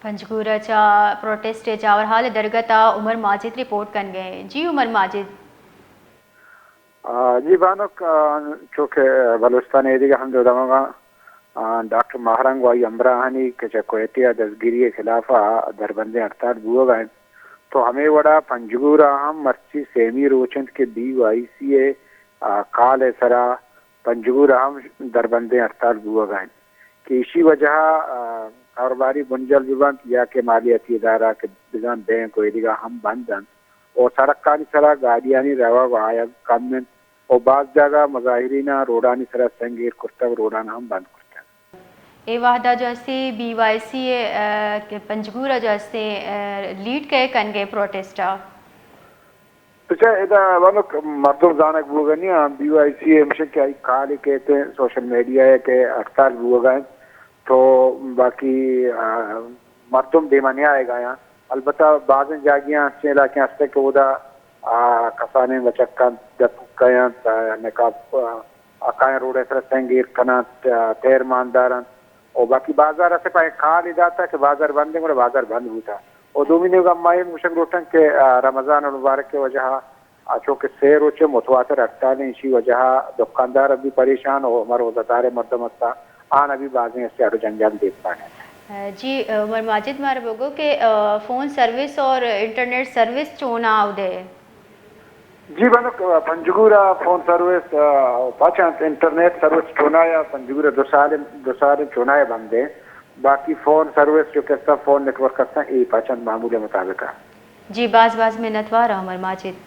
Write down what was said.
پنجگور ءَ چہ پروٹیسٹ ءِ جاور حال ءِ درگت ءَ عمر ماجد رپورٹ کنگ ءَ۔ جی عمر ماجد۔ آ، جی بانک، آ، چونکہ بلوچستان ءِ ایدگہ ہند ءُ دمگاں، آ، ڈاکٹر ماہ رنگ ءُ آئی ہمراہانی کہ چہ کوئٹہ ءَ دزگیری ءِ خلاف ءَ دربندیں ہڑتال بوگ ءَ انت، تو ہمے وڑا پنجگور ءَ ہم مرچی سیمی روچ انت کہ بی وائی سی ءِ، آ، کال ءِ سرا پنجگور ءَ ہم دربندیں ہڑتال بوگ ءَ انت کہ ایشی وجہ ءَ، آ، کاروباری بنجل بہ بنت یا کہ مالیاتی ادارہ کہ بزاں بینک ءُ ایدگہ ہم بند انت ءُ سڑکانی سرا گاڑیانی روگ ءُ آیگ کم انت ءُ باز جاگہ مظاہریناں روڈانی سرا سنگ ایر کرتگ، روڈان ہم بند کرتگ۔ اے وہدا جو ہستے بی وائی سی ءِ، آ، کہ پنجگور ءَ جو ہستے، آ، لیڈ کئے کنگ ءَ پروٹیسٹ ءَ؟ تو چہ ادا بانک مردم زانگ بوگ ءَ نی آں، بی وائی سی ءِ ہمشہ کہ آئی کالے کیت سوشل میڈیا ءَ کہ ہڑتال بوگ ءَ انت، تو باقی، آ، مردم دیما نیایگ ءَ آں۔ البتہ بازیں جاگہاں انچیں علاقے ہستیں کہ اودا، آ، کسانیں بچکاں دپ کئے انت، آ، نقاب، آ، آ کائیں روڈ ءِ سرا سنگ ایر کناں، آ، تیر مان داراں۔ ءُ باقی بازار اسے پہ کالے داتا کہ بازار بند انت، گڑا بازار بند بوتا۔ ءُ دومی نیمگا ما اے گوشگ لوٹاں کہ، آ، رمضان المبارک ءِ وجہ ءَ، آ، چونکہ سے روچ ءِ متواتر ہڑتال انت، ایشی وجہ ءَ دکاندار بھی پریشان ءُ ہما روزہ دار مردم ہستا، آن بھی بازیں ہستے اڑ ءُ جنجال دیمپان انت۔ جی عمر ماجد، مارا بگو کہ، آ، فون سروس اور انٹرنیٹ سروس چونا اودے؟ جی بانک، پنجگور ءَ فون سروس، آ، پچ انت، انٹرنیٹ سروس چونایا پنجگور ءَ دو سال، دو سال چونایا بند انت۔ باقی فون سروس جو کہ استاں، فون نیٹ ورک استاں، اے پچ انت معمول ءِ مطابق ءَ۔ جی باز باز منتوار عمر ماجد۔